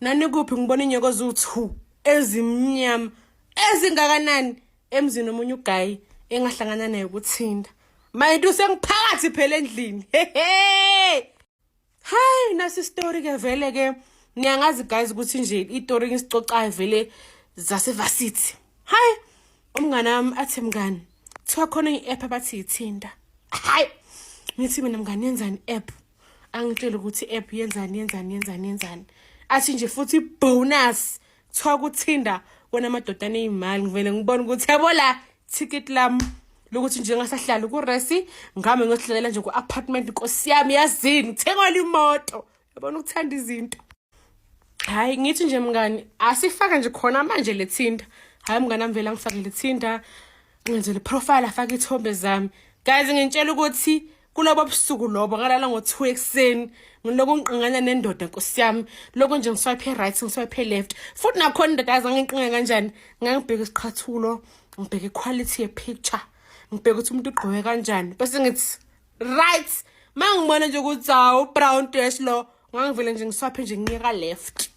Nani kuphi ngibona inyoko ziwu-2 ezimnyama ezingakanani emzini omunye uguy engahlangana naye kuTinder. Mind you, sengiphakathi phela endlini. Hehe. Hayi, nasi story ke vele ke. Ngiyangazi guys ukuthi nje istory ngisicocayo vele zase-varsity. Hayi, umngane wami athi, "Mngani, kuthiwa khona i-app abathi iTinder." Hayi, ngithi mina, "Mngani, yenzani app?" Angitshela ukuthi i-app yenzani, yenzani, yenzani, yenzani. Athi nje futhi bonus, kuthiwa kuTinder kona amadoda aneyimali. Ngivele ngibona ukuthi yabo la ticket lami lokuthi nje ngasahlali ku-res, ngihambe ngiyohlalela nje ku-apartment. Nkosi yami, yazini, ngithengwela imoto, yabona ukuthanda izinto. Hayi, ngithi nje, "Mngani, asifake nje khona manje le Tinder." Hayi, mngani ami vele angifake le Tinder, ngenzele profile, afake ithombe zami. Guys, ngintshela ukuthi kulobo busuku lobo ngalala ngo-2 ekuseni, ngiloko ngiqingana nendoda, nkosi yami, lokho nje ngiswipe right, ngiswipe left. Futhi nakhona indoda azange ngiqinge kanjani, ngangibheka isiqhathulo, ngibheka iquality ye-picture, ngibheka ukuthi umuntu ugqoke kanjani, bese ngithi right. Ma ngibona nje ukuthi hawu, brown dash lo, ngangivele nje ngiswipe nje ngiyeka left.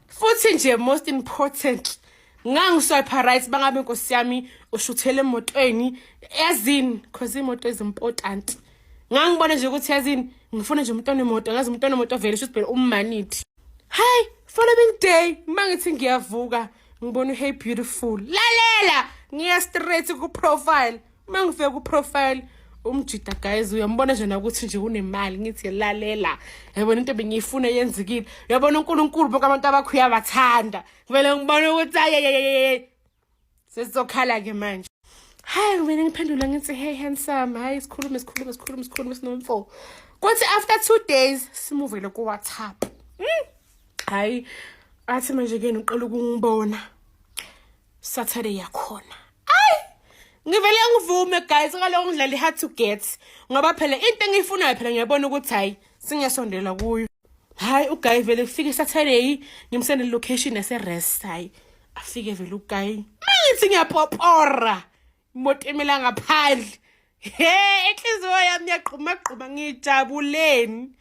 Futhi nje most important, ngangiswipe right bangabe, nkosi yami, ushuthele emotweni, yazini, cause imoto is important. Ngangibona nje ukuthi yazini, ngifuna nje umuntu onemoto, ngazi umuntu onemoto vele shuthi phela ummanidi. Hayi, following day mangithi ngiyavuka, ngibona, "Hey beautiful." Lalela, ngiya straight ku profile. Mangifika ku profile, umjida guys, uyambona nje nakuthi nje unemali. Ngithi, "Lalela, yabona into bengiyifuna yenzekile, uyabona uNkulunkulu bonke abantu abakho uyabathanda." Vele ngibona ukuthi ayi, sesizokhala ke manje. Hayi, ngivele ngiphendula ngithi, "Hey handsome." Hayi, sikhulume, sikhulume, sikhulume, sikhulume sinomfo. Kuthi after 2 days simuvele ku-WhatsApp. Hayi, athi manje ke uqala ukungibona Saturday yakhona. Ayi, ngivele ngivume guys, kaloku ngidlala i-hard to get, ngoba phela into engiyifunayo phela ngiyabona ukuthi hayi, singiyasondela kuyo. Hayi, uguy vele kufike Saturday, ngimsendele location yase-res. Hayi, afike vele uguy. Mangithi ngiyapopora, imoto emela ngaphandle. He, inhliziyo yami yaqhuma qhuma, ngijabuleni.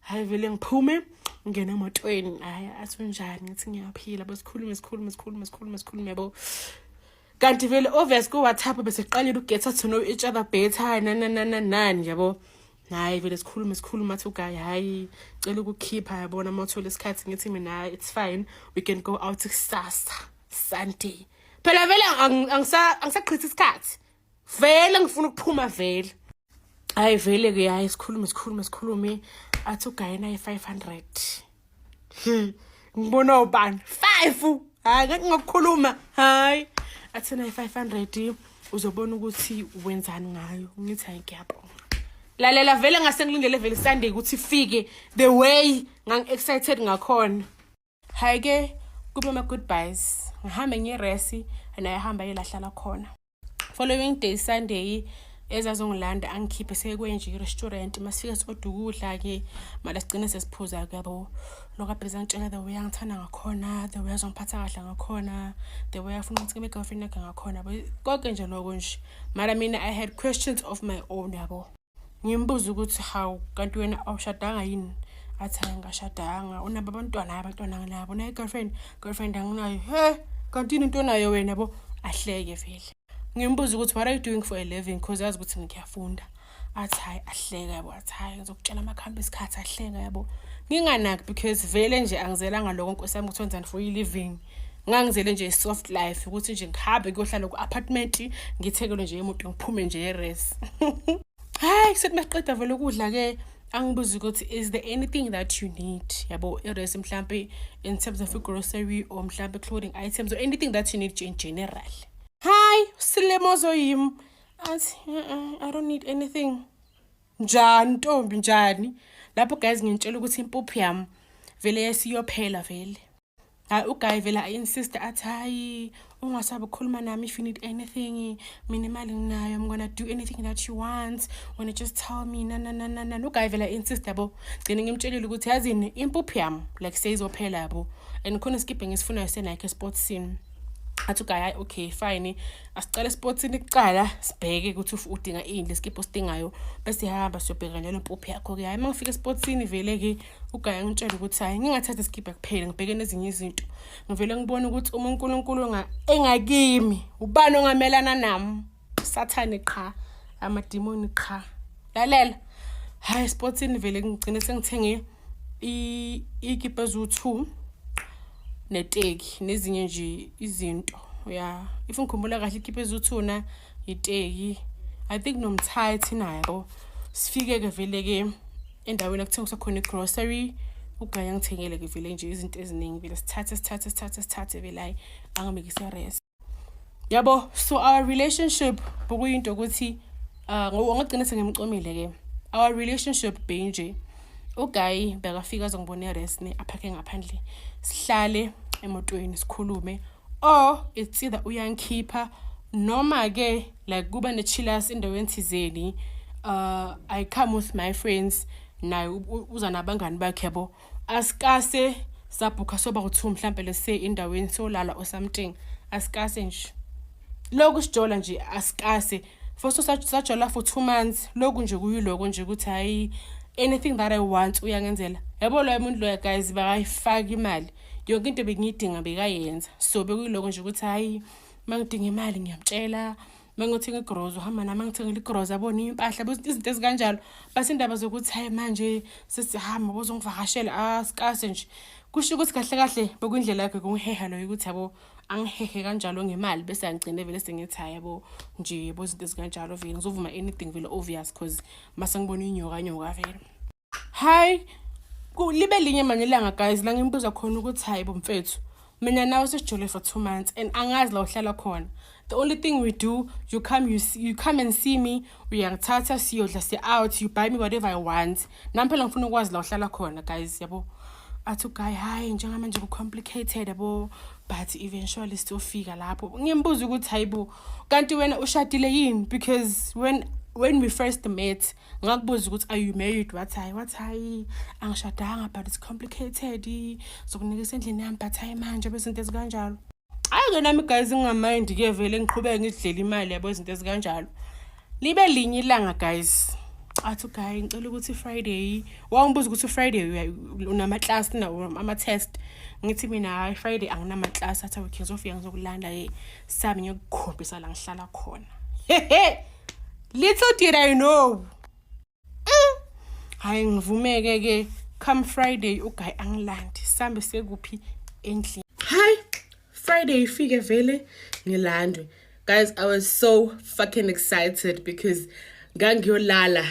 Hayi, vele ngiphume ngene emotweni. Hayi, athi, "Unjani?" Ngithi, "Ngiyaphila." Besikhulume, sikhulume, sikhulume, sikhulume, sikhulume, yabo. Kanti vele obvious ku-WhatsApp bese kuqalile ukuget to know each other better, nanananani, yabo. Hayi, vele sikhulume, sikhulume. Athi uguy, "Hayi, cela ukukhipha, yabona, uma uthola isikhathi." Ngithi mina, "Hayi, it's fine, we can go out kusasa Sunday." Phela vele angisachitha isikhathi, vele ngifuna ukuphuma vele. Hayi vele-ke, hayi, sikhulume, sikhulume, sikhulume. Athi uguy naye 500. Ngibona ubani 5. Hayi, ngathi ngokukhuluma. Hayi, athi naye 500, uzobona ukuthi wenzani ngayo. Ngithi, "Hayi, ngiyabonga." Lalela, vele ngase ngilindele vele Sunday ukuthi ifike, the way ngangi-excited ngakhona. Hayi-ke, kube ama-goodbyes, ngihambe ngiye-res, naye ahamba ayelahlala khona. Following day Sunday ezazongilanda, angikhiphe sekwenje i-restaurant. Masifike si-order ukudla-ke, mara sigcine sesiphuza-ke, yabo. Lokhu abhizi angitshela the way angithanda ngakhona, the way azongiphatha kahle ngakhona, the way afuna ukuthi ngibe girlfriend yakhe ngakhona, yabo, konke nje lokho nje. Mara mina I had questions of my own, yabo. Ngimbuza ukuthi, "Hawu, kanti wena awushadanga yini?" Athi, "Hayi, ngashadanga." "Unabo abantwana?" "Hayi, abantwana anginabo." "Unayo i-girlfriend?" "Girlfriend anginayo." "He, kanti yini into onayo wena?" Yabo, ahleke vele. Ngimbuza ukuthi, "What are you doing for a living?" Cause yazi ukuthi ngiyafunda. Athi hayi, ahleka, yabo. Athi, "Hayi, ngizokutshela amakhambi esikhathi." Ahleka, yabo. Nginganaki because vele nje angizelanga lokho, nkosi yami, ukuthi wenzani for i-living. Ngangizele nje i-soft life, ukuthi nje ngihambe kuyohlala ku-apartment, ngithekelwe nje imoto, ngiphume nje e-res. Hayi, sethi masiqeda vele ukudla-ke, angibuza ukuthi, "Is there anything that you need, yabo, e-res, mhlampe in terms of grocery or mhlampe clothing items or anything that you need in general?" Hayi, silemozo yimi. Athi, "I don't need anything." Njani ntombi, njani lapho? Guys, ngintshela ukuthi impuphu yami vele yesiyophela vele. Hayi, uguy vele a-insist, athi, "Hayi, ungasabi ukukhuluma nami if you need anything. Mina imali nginayo. I'm gonna do anything that you want when you just tell me," na na na na na. Uguy vele a-insist, yabo. Gcine ngimtshelile ukuthi yazini, impuphu yami like seyizophela, yabo, and khona isikibhe ngisifunayo se-Nike Sportscene. Athi uguy, "Hayi, okay, fine, asicale espothini kucala, sibheke ukuthi udinga ini, lesikipho osidingayo, bese siyahamba siyobheka njalo impuphu yakho-ke." Hhayi, uma ngifika espothini vele-ke uguy angitshela ukuthi hhayi, ngingathathi isikibha kuphela, ngibheke nezinye izinto. Ngivele ngibone ukuthi uma uNkulunkulu engakimi, ubani ongamelana nami? Sathane qha, amadimoni qha. Lalela, hhayi, espothini vele ngigcine sengithenge iy'kibha eziwu-2 neteki nezinye nje izinto. Ya, if ngikhumbula kahle, ikipha eziwu-2 na iteki, I think, nomthayithi nayo, yabo. Sifike-ke vele-ke endaweni ekuthengiswa khona i-grocery, uguy angithengele-ke vele nje izinto eziningi vele. Sithathe, sithathe, sithathe, sithathe vele, hhayi, angibekise res, yabo. So our relationship bokuyinto ukuthi ngagcina sengimcomile-ke. Our relationship benje, uguy bekafika azongibona eres ne, aphakhe ngaphandle, sihlale emotweni sikhulume, or it's either uyangikhipha noma-ke like kuba ne-chillers endaweni thizeni, I come with my friends, naye uza nabangani bakhe, yabo. Asikase sabhukha soba ku-two mhlampe, let's say, endaweni solala or something, asikase nje. Lokhu sijola nje, asikase. First sajola for 2 months, lokhu nje kuyiloko nje ukuthi hayi, anything that I want uyangenzela, yabo. Loyo muntu loyo, guys, bakayifaka imali, yonke into bengiyidinga bekayenza. So bekuyiloko nje ukuthi hayi, uma ngidinga imali ngiyamtshela, uma ngiyothenga igroza uhamba nami, angithengela igroza, yabona, iy'mpahla, izinto ezikanjalo. Base indaba zokuthi hayi, manje sesihamba bozongivakashela, asikase nje. Kusho ukuthi kahle kahle bekuyindlela yakhe kungiheha loyo ukuthi, yabo, angihehe kanjalo ngemali, bese angigcine vele sengithi hayi, yabo nje, yabo, izinto ezikanjalo vele ngizovuma anything vele, obvious, 'cause mase ngibona inyoka nyoka vele. Hayi, libe linye manje ilanga, guys, la ngimbuza khona ukuthi, "Hayi bo mfethu, mina nawe sesijole for 2 months and angazi la uhlala khona. The only thing we do, you come, you, see, you come and see me, uyangithatha siyodla, siya-out, you buy me whatever I want. Nami phela ngifuna ukwazi la uhlala khona, guys," yabo. Athi uguy, "Hayi, njengamanje ku-complicated, yabo, but eventually siyofika lapho." Ngimbuza ukuthi, "Hayibo, kanti wena ushadile yini? Because when we first met ngakubuza ukuthi, are you married?" Wathi hayi, wathi, "Hayi, angishadanga, but it's complicated, zokunikisa endlini yami, but hayi manje," bezinto ezikanjalo. Hhayi-ke nami, guys, ngingamind-ke vele, ngiqhubeke ngidlela imali, yabo, izinto ezikanjalo. Libe linye ilanga, guys, athi uguy, "Ngicela ukuthi Friday." Wangibuza ukuthi Friday unama-class nawo, ama-test? Ngithi mina, "Hayi, Friday anginama-class." Athi, "Okay, ngizofika ngizokulanda-ke, sami ngiyokukhombisa la ngihlala khona." Hehe, little did I know. Hayi, ngivumeke-ke. Come Friday, uguy angilandi, sambe sekuphi endlini. Hayi, Friday ifike vele, ngilandwe. Guys, I was so fucking excited because ngangiyolala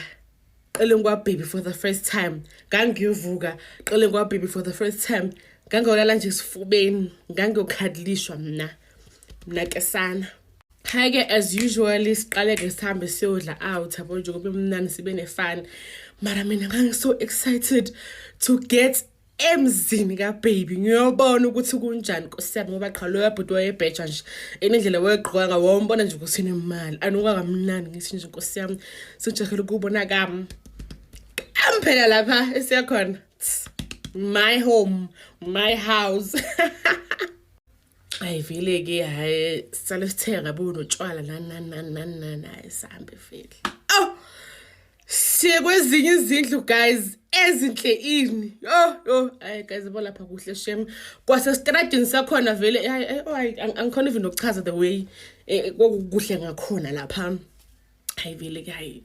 qeleni kwababy for the first time, ngangiyovuka qeleni kwababy for the first time, ngangiyolala nje esifubeni, ngangiyokhadlishwa mna, mna kesana. Hhayi-ke, as usually, siqale-ke sihambe siyodla out, yabo nje, kube mnandi, sibe ne-fun. Mara mina ngangi-so excited to get emzini kababy, ngiyobona ukuthi kunjani, nkosi yami, ngoba qha loya bhuti wayebheja nje, enendlela wayegqoka ngawo, wawumbona nje ukuthi unemali, anuka kamnandi. Ngithi nje, nkosi yami, sengijahele ukubona kami kami phela lapha esiyakhona, my home, my house. Hayi vele-ke, hhayi, sisale sithenga yabo notshwala, nani nani nani nani nani. Hhayi, sihambe vele, oh, siye kwezinye izindlu, guys, ezinhle ini. Yo yo, hayi guys, yabo, lapha kuhle shem, kwasestradini sakhona vele. Hayi, hayi, angikhona even nokuchaza the way kwakukuhle ngakhona lapha. Hayi vele ke, hayi,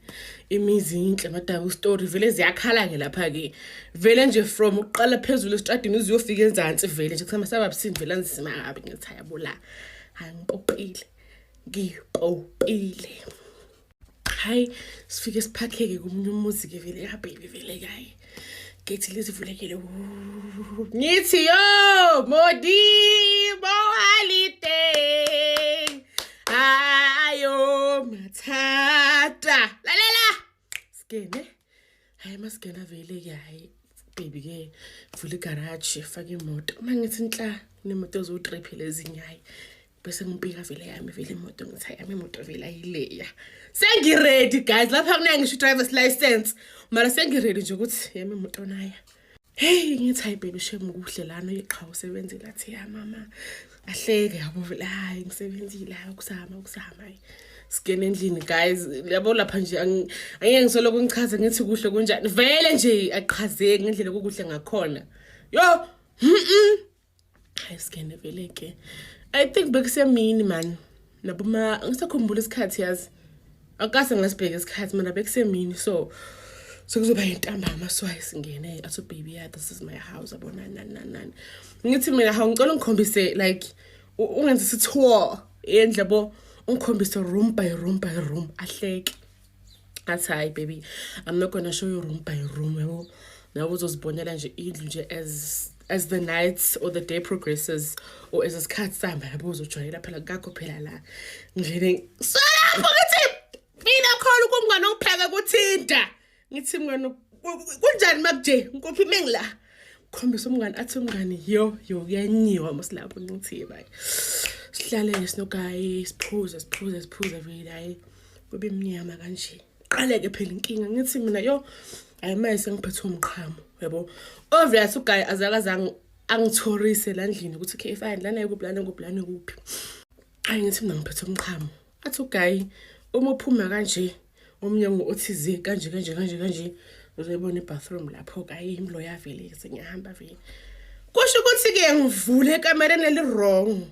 imizi inhle madaba story vele, ziyakhala-ke lapha-ke vele nje, from uqala phezulu esitradini uzuyofika enzansi vele nje kusama sababusini vele, anzima kabi. Ngithi, "Hayi, yabo la, hayi, ngipopile, ngipopile." Hayi, sifike siphakheke komunye umuzi-ke vele kababy vele, hayi, gethi lezivulekile. Ngithi, "Yo Modimo holiday, ayo mathata." Lalela, singene. Hayi, masigena vele-ke, hayi baby-ke vula igaraji, faka imoto. Uma ngithi nhla, kunemoto eziwu-three phela ezinye. Hayi, bese ngipika vele yami vele imoto. Ngithi, "Hayi, yami imoto vele ayileya." Sengiready, guys, lapha kunayo ngisho i-driver's license, mara sengiready nje ukuthi yami imoto naya. Hey, ngithi hayi baby, shem, kuhle lana. Iqhawe, usebenzile. Athi ya mama, ahleke, yabo vele, hayi ngisebenzile, hayi ukusama ukusama. Hayi, singene endlini guys, yabo lapha nje angeke ngisoloko ngichaze ngithi kuhle kunjani, vele nje aqhazeki ngendlela okukuhle ngakhona. Yo, hayi, singene vele ke. I think bekusemini man, naboma ngisakhumbula isikhathi, yazi akase ngasibheka isikhathi mana, bekusemini, so sekuzoba yintambama. So hayi, singene, athi baby, yeah, this is my house, yabona, nani nani nani. Ngithi mina hawu, ngicela ungikhombise, like ungenze tour yendlu, yabo, ungikhombise room by room by room. Ahleke, athi hayi baby, I'm not gonna show you room by room, yabo, nawe uzozibonela nje indlu nje as the night or the day progresses or as isikhathi sihamba, yabo, uzojwayela phela kakho phela la ngene. So lapho ngithi mina khona kumngane ongipheke kuTinder, ngithi mngane, kunjani makuje ngikuphi mengila khombisa umngane. Athi umngane yo yo, kuyanyiwa mos lapho. Ngithi bayi, sihlale sinogayi, siphuze siphuze siphuze vele, hayi kube mnyama kanje. Qaleke phela inkinga, ngithi mina yo hayi, manje sengiphethwe umqhamo, yabo. Obvious uguy azakazange angithorise la ndlini ukuthi okay fine, lana kuphi, lana kuphi, lana kuphi. Hayi, ngithi mina ngiphethe umqhamo. Athi uguy uma uphuma kanje umnyango othize kanje kanje kanje kanje, uzoyibona ibathroom lapho. Kayi imlo yavele, sengiyahamba vele. Kusho ukuthi-ke ngivule ekamereni eli-wrong.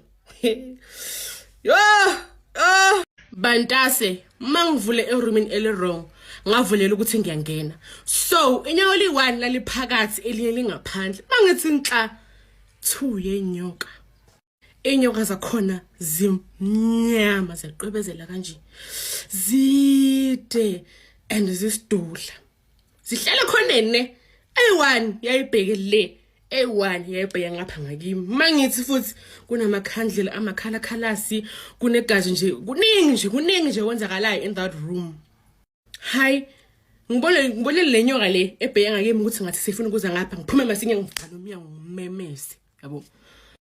Yo, oh bantase, mangivule eroomini eli-wrong, ngavulela ukuthi ngiyangena, so inyawo liyi-one laliphakathi, elinye lingaphandle. Mangithi nhla, two yenyoka, iy'nyoka zakhona zimnyama, ziyaqwebezela kanje, zide and zisidudla, zihlala khoneni ne. Eyi-one yayibheke le, eyi-one yayibheke ngapha ngakimi. Mangithi futhi kunamakhandlela amakhalakhalasi, kunegazi nje, kuningi nje, kuningi nje okwenzakalayo in that room. Hayi, ngibone le nyoka le ebheke ngakimi ukuthi ngathi sifuna ukuza ngapha. Ngiphume masinya, ngivala umnyango, ngimemeze, yabo.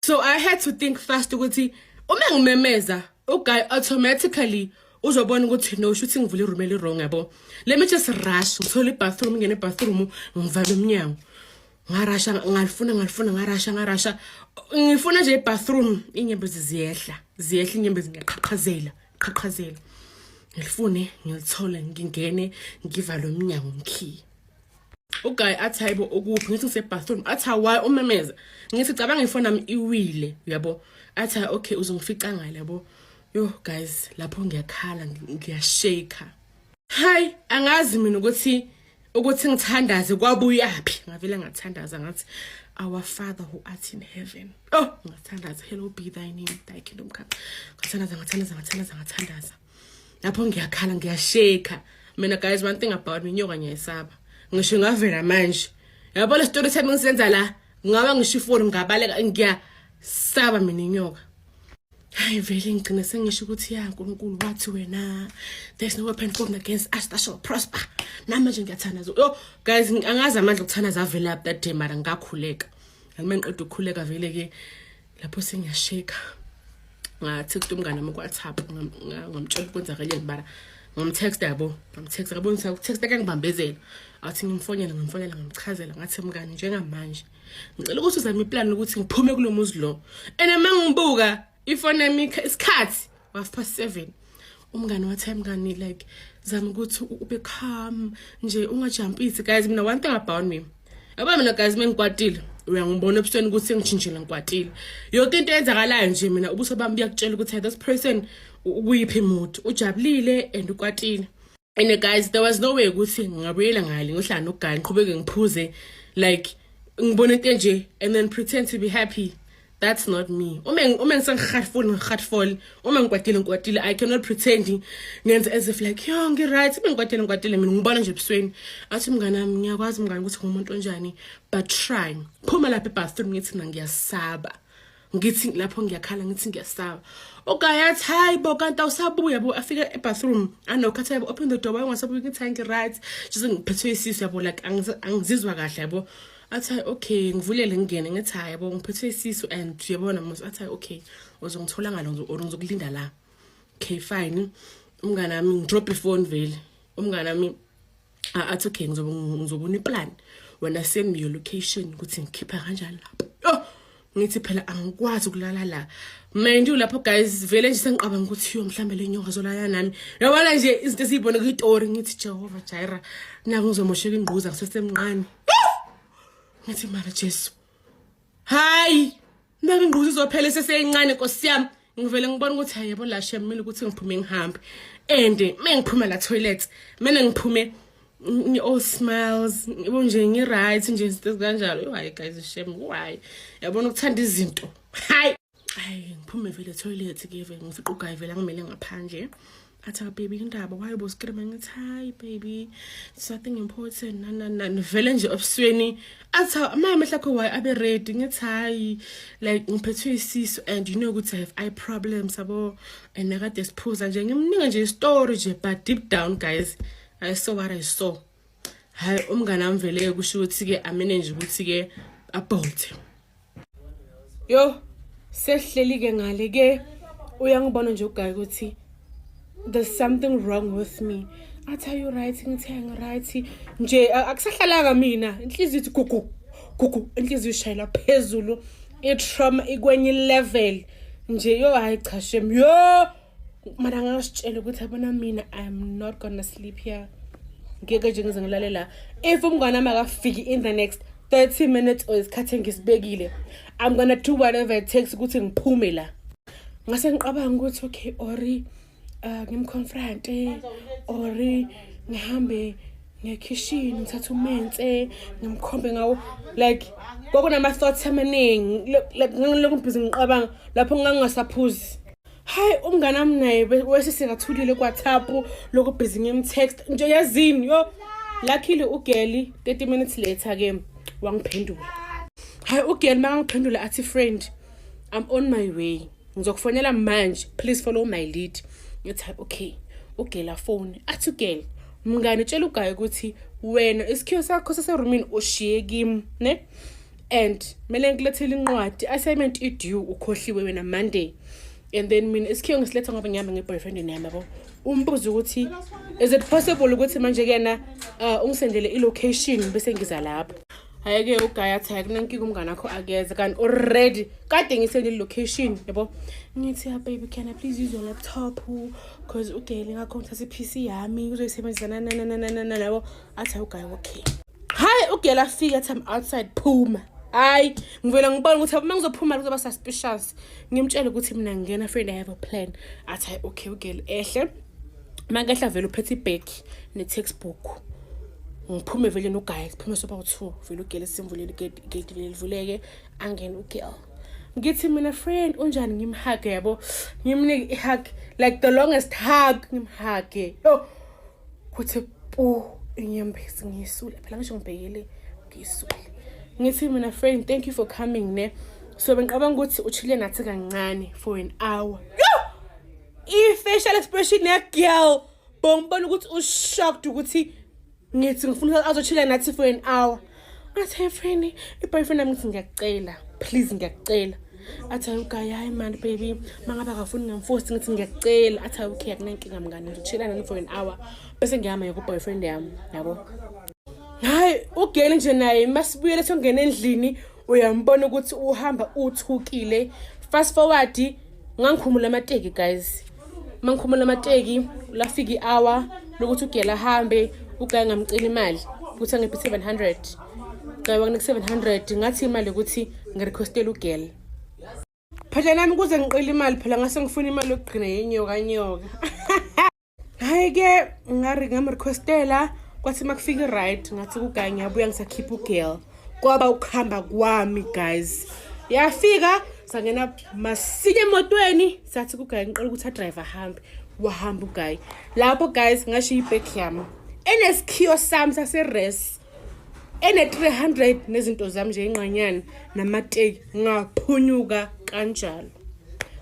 So I had to think fast ukuthi uma ngimemeza uguy automatically uzobona ukuthi no, shuthi ngivule iroom eli-wrong, yabo. Let me just rush, ngithole ibathroom, ngene ebathroom, ngivale umnyango. Ngarasha, ngalifuna, ngalifuna, ngarasha, ngarasha, ngifuna nje ibathroom. Inyembezi ziyehla, ziyehla inyembezi, ngiyaqhaqhazela, qhaqhazela, ngilifune, ngilithole, ngingene, ngivale umnyango, ngikhiye. Uguy athi hayibo, ukuphi? Ngithi ngise-bathroom. Athi why umemeza? Ngithi cabanga ifoni yami iwile, uyabo. Athi okay, uzongifica ngale, yabo. Yo guys, lapho ngiyakhala, ngiyashake. Hayi, angazi mina ukuthi ngithandaze kwabuyaphi, ngavele ngathandaza, ngathi "Our Father who art in heaven." Oh, ngathandaza, "Hallowed be thy name, thy kingdom come." Ngathandaza, ngathandaza, ngathandaza, ngathandaza. Lapho ngiyakhala, ngiyashake mina. Guys, one thing about me, inyoka ngiyayisaba. Ngisho ngavela manje, yabo, le story time ngisenza la, ngaba ngisho ifoni ngabaleka, ngiyasaba mina inyoka. Hayi vele ngigcina sengisho ukuthi ya Nkulunkulu, wathi wena there's no weapon formed against us that shall prosper. Namanje ngiyathandaza. Yo guys, angazi amandla okuthandaza avela up that day, mara ngakhuleka. Uma ngiqeda ukukhuleka vele ke lapho sengiyasheka, ngatext umngane wami ku-WhatsApp, ngamtshela ukwenzakaleni, mara ngamtext, yabo, ngamtext, yabona ukuthi ukutext akangibambezela. Athi ngimfonele, ngimfonela, ngamchazela, ngathi mngani, njengamanje ngicela ukuthi uzame iplan ukuthi ngiphume kulo muzi lo, and uma ngibuka ifoni yami isikhathi 7:30. Umngani wathi mngani, like zama ukuthi ube calm nje, ungajumpisi. Guys, mina one thing about me, yabo, mina guys, mengikwatile uyangibona ebusweni ukuthi ngitshintshile, ngikwatile. Yonke into eyenzakalayo nje, mina ubuso bami buyakutshela ukuthi this person ukuyiphi mood, ujabulile and ukwatile. And guys, there was no way ukuthi ngingabuyela ngale, ngihlala noguy, ngiqhubeke ngiphuze, like ngibone into nje and then pretend to be happy. That's not me. Uma ngisengihatful, ngihatful. Uma ngikwatile, ngikwatile. I cannot pretend, ngenze as if like yo ngi-right. Uma ngikwatile, ngikwatile mina, ngibona nje ebusweni. Athi mngane wami, ngiyakwazi mngane ukuthi ngumuntu onjani, but try phuma lapha ebathroom. Ngithi mina ngiyasaba, ngithi lapho ngiyakhala, ngithi ngiyasaba. Uguy athi hayi bo, kanti awusabuya bo. Afike ebathroom, anokhathi yabo, open the door, wayengasabuya. Ngithi hayi, ngi-right, just ngiphethwe isisu, yabo, like angizizwa kahle, yabo. Athi hayi okay, ngivulele ngingene. Ngithi hayi yabo, ngiphethwe isisu and uyabona mos. Athi hayi okay, uzongithola ngalo or ngizokulinda la. Okay fine, umngane wami, ngidrop ifoni vele. Umngane wami athi okay, ngizobona iplan Wena send me your location ukuthi ngikhipha kanjani lapho. Yo, ngithi phela angikwazi ukulala la. Mind you, lapho guys, vele nje sengiqabanga ukuthi yo, mhlambe le nyoka zolala nami. Yabona nje izinto esiyibone kwitori, ngithi Jehova Jireh, naku ngizomosheka ingquza ngisesemncane. Ngithi mara Jesu, hayi, naku ingquza izophela eseseyincane, Nkosi yami. Ngivele ngibona ukuthi hayi, yabo la shem, kumele ukuthi ngiphume ngihambe. And mengiphume la toilet, mina ngiphume all smiles, yabo nje ngi-right nje, izinto ezikanjalo. Yo, hayi guys, shem, why yabona ukuthanda izinto? Hayi, hayi, ngiphume vele toilet ke, vele ngifiqa uguy vele angimele ngaphandle. Athi, "Ah, baby, indaba, why uboscreama?" Ngithi, "Hayi baby, something important." Nananani vele nje ebusweni athi, "Amaye amehlo akho, why abe red?" Ngithi, "Hayi, like ngiphethwe isisu and you know ukuthi I have eye problems, yabo, and nakade siphuza nje." Ngimnika nje istory nje, but deep down guys, I saw what I saw. Hayi, umngane wami vele kusho ukuthi-ke amene nje ukuthi-ke abolte. Yo, sesihleli-ke ngale-ke, uyangibona nje uguy ukuthi there's something wrong with me. Athi, "Are you right?" Ngithi, "Ngi-right nje." Akusahlalanga mina, inhliziyo ithi gugu gugu, inhliziyo ishayela phezulu, i-trauma ikwenye level nje. Yo, hayi cha shem, yo, mara ngasitshela ukuthi yabona mina, I am not gonna sleep here. Ngeke nje ngize ngilale la if umngane wami akafiki in the next 30 minutes or isikhathi engisibekile. I'm gonna do whatever it takes ukuthi ngiphume la. Ngase ngiqabanga ukuthi okay, ori ngimconfronte or ngihambe ngekhishini ngithathe umense ngimkhombe ngawo. Like kwakunama-thoughts amaningi, like ngangilokhu ngibhizi ngiqabanga lapho ngangingasaphuzi. Hayi, umngane wami naye wesesekathulile ku-WhatsApp, lokhu busy ngimtext nje, yazini. Yo, luckily ugirl 30 minutes later ke wangiphendula. Hayi, ugirl makangiphendula athi, "Friend, I'm on my way, ngizokufonela manje, please follow my lead." Ngithi, "Hayi, okay." Ugirl afone, athi ugirl, "Mngane, tshela uguy ukuthi wena isikhiyo sakho saserumini ushiye kimi ne, and kumele ngikulethele incwadi, assignment i-due, ukhohliwe wena Monday, and then mina isikhiyo ngisiletha ngoba ngihamba nge-boyfriend yami, yabo." Umbuzo ukuthi is it possible ukuthi manje kuyena ungisendele i-location bese ngiza lapho. Hhayi-ke, uguy athi, "Hayi, kunankinga, umngane wakho akeze." Kanti already kade ngisendele i-location, yabo. Ngithi, "Ya baby, can I please use your laptop, cause ugirl ngakho ngithatha i-PC yami uzoyisebenzisa nananananana," yabo. Athi, "Hayi," uguy, "okay." Hayi, ugirl afike athi, "I'm outside, phuma." Hayi, ngivele ngibona ukuthi uma ngizophuma kuzoba suspicious. Ngimtshele ukuthi mina ngingena, friend, I have a plan. Athi, "Hayi, okay." Ugirl ehle, makehla vele uphethe ibag ne-textbook. Ngiphume vele noguy, siphume soba u-two. Vele ugirl simvulele igate, vele livuleke, angene ugirl. Ngithi mina, "Friend, unjani?" Ngimhuge, yabo, ngimnike i-hug, like the longest hug, ngimhuge. Yo, kuthi pu inyembezi, ngiyisule phela, ngisho ngibhekele, ngiyisule. Ngithi mina, "Friend, thank you for coming ne." So bengicabanga ukuthi uchille nathi kancane for an hour. Yo, i-facial expression yagirl, bongibona ukuthi ushocked ukuthi ngithi ngifuna azochilla nathi for an hour. Athi, "Hey friend, i-boyfriend yami." Ngithi, "Ngiyakucela, please, ngiyakucela." Athi, "Hayi," uguy, "hayi man baby, mangabe akafuni ngemforce." Ngithi, "Ngiyakucela." Athi, "Hayi, okay, akunankinga mngani, ngizochilla nani for an hour bese ngihamba ngiye ku-boyfriend yami," yabo. Hayi, ugirl nje naye masibuyele songena endlini, uyambona ukuthi uhamba uthukile. Fast forward, ngangikhumula amateki guys. Mangikhumula amateki, lafika i-hour lokuthi ugirl ahambe. Uguy ngamcela imali ukuthi angiphe 700. Guy wanginika 700. Ngathi imali ukuthi ngirequestele ugirl phela nami kuze ngiqele imali phela, ngase ngifuna imali yokugcina yenyoka nyoka. Hhayi-ke, ngamrequestela. Kwathi uma kufika i-right, ngathi kuguy, "Ngiyabuya, ngisakhipha ugirl." Kwaba ukuhamba kwami guys. Yafika, sangena masinya emotweni, sathi kuguy, "Ngiqela ukuthi adrive ahambe." Wahamba uguy. Lapho guys, ngashiya ibhegi yami enesikhiyo sami saseres ene-300 nezinto zami nje inqanyana namateki, ngaphunyuka kanjalo.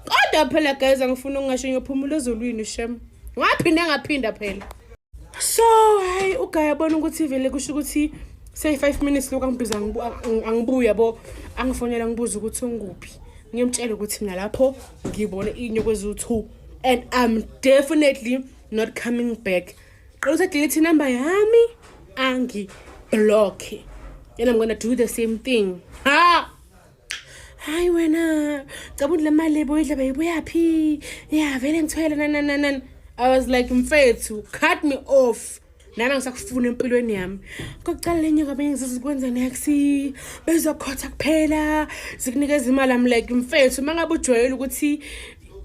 Kodwa phela guys, angifuni ukungasho, ngiyophumula ezulwini shem. Ngaphinda ngaphinda phela. So hayi, uguy yabona ukuthi vele kusho ukuthi say 5 minutes lokhu angibhiza, angibuya yabo. Angifonela, ngibuza ukuthi unguphi. Ngimtshela ukuthi mina lapho ngibone iy'nyoko eziwu-two and I'm definitely not coming back. Qala ukuthi adelete inamba yami, angiblocke. And I'm gonna do the same thing. Ha! Hayi wena, cabanga le mali boyidla beyibuyaphi? Yeah, vele ngithwele nananana. I was like, mfethu, cut me off. Nami angisakufuna empilweni yami. Kokuqala le nyoka bengizizikwenza next, bezokhotha kuphela, zikunikeza imali. I'm like, mfethu, uma ngabe ujwayele ukuthi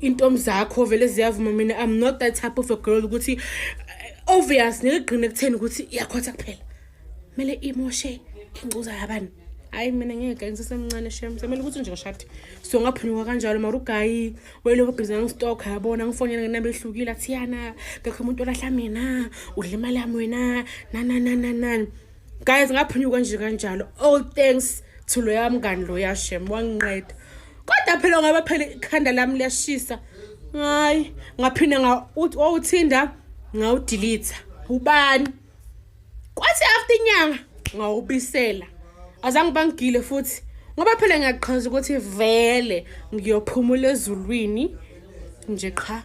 intombi zakho vele ziyavuma, mina I'm not that type of a girl ukuthi obvious ngigqine ekutheni ukuthi iyakhotha kuphela. Kumele imoshe ingcuza yabani. Hayi, mina ngeke, ngisesemncane shem, semele ukuthi nje ngishade. So ngaphunyuka kanjalo, mara uguy wayelokhu busy ngistalka, yabona, ngifonela ngenamba ehlukile, athi yana ngekho umuntu olahla mina, udla imali yami wena, nananananani. Guys, ngaphunyuka nje kanjalo, all thanks to loya mngani loya shem, wanginqeda. Kodwa phela ngoba phela ikhanda lami liyashisa, hayi, ngaphinda wawuthinda ngawudelete ubani. Kwathi after inyanga ngawubisela, azange bangigile futhi, ngoba phela ngiyaqhaza ukuthi vele ngiyophumula ezulwini nje qha.